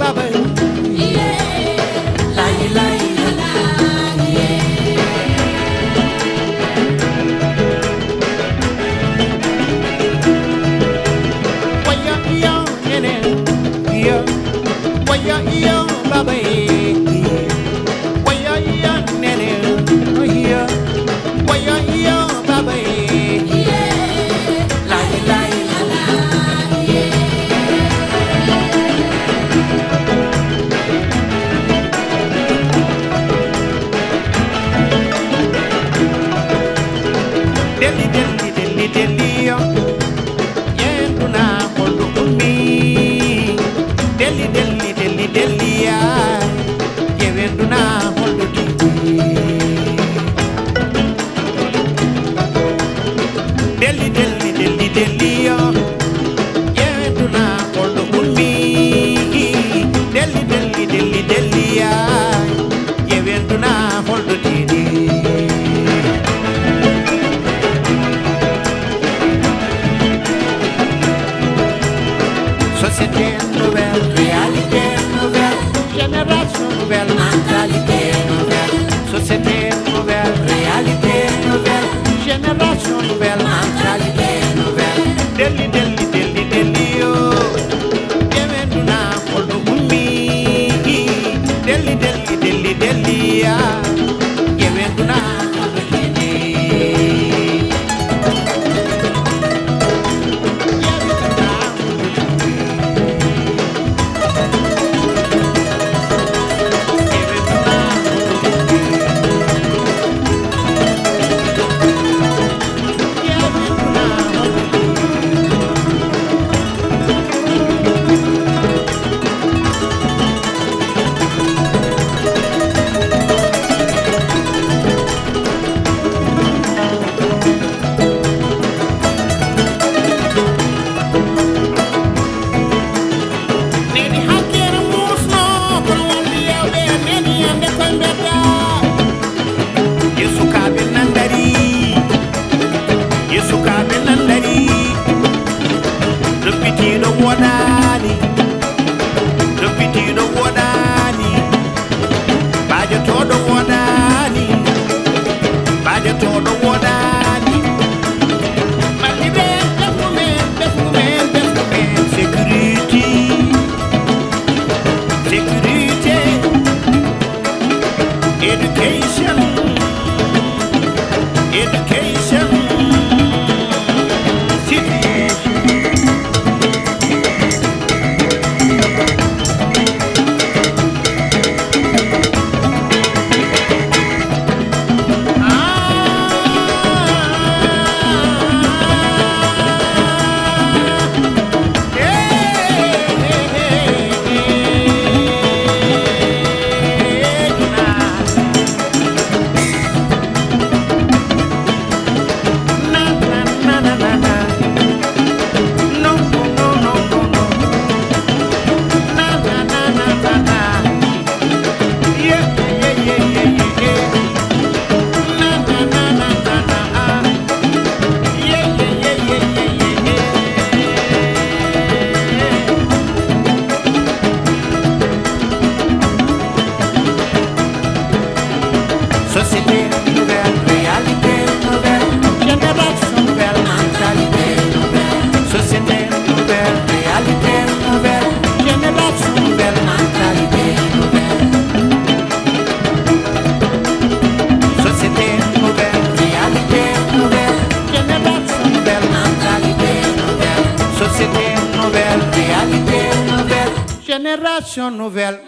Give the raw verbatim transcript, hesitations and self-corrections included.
Baba. Waya iya nene iya. Waya iya baba. Waya iya nene iya. Waya iya baba. Delli, delli, delli, delli, yo. Yenduna holɗo ummi. Delli, delli, delli, delli, ya. Yewenduna holɗo tigi. Delli, delli, delli, delli, yo. Ƴeewe duna holɗo ummi. Delli, delli, delli, delli, ya. Ƴeewe duna holɗo tigi. Société nouvelle, réalité nouvelle, génération nouvelle, mentalité nouvelle. Société nouvelle, réalité nouvelle, génération nouvelle, mentalité nouvelle. Delli, delli, delli, delli, yo. Ƴeewe duna holɗo ummi. Delli, delli, delli, delli, ya. Ƴeewe duna holɗo tigi. Neni halkere musno, kono wonde yewɓe neni yande koye mbedda. Yo sukaaɓe nan dari, yo sukaaɓe nan dari. Toppitiiɗo woɗaani, toppitiiɗo woɗaani. Baajotooɗo woɗaani, baajotooɗo woɗaani. Mardi ɓe, ɓesngu men, ɓesngu men, ɓesngu men. Sécurité, sécurité, éducation, éducation, situation. Société nouvelle, réalité nouvelle, génération nouvelle, mentalité nouvelle. Société nouvelle, réalité nouvelle, génération nouvelle, mentalité nouvelle. Société nouvelle, réalité nouvelle, génération nouvelle, mentalité nouvelle. Société nouvelle, réalité nouvelle, génération nouvelle.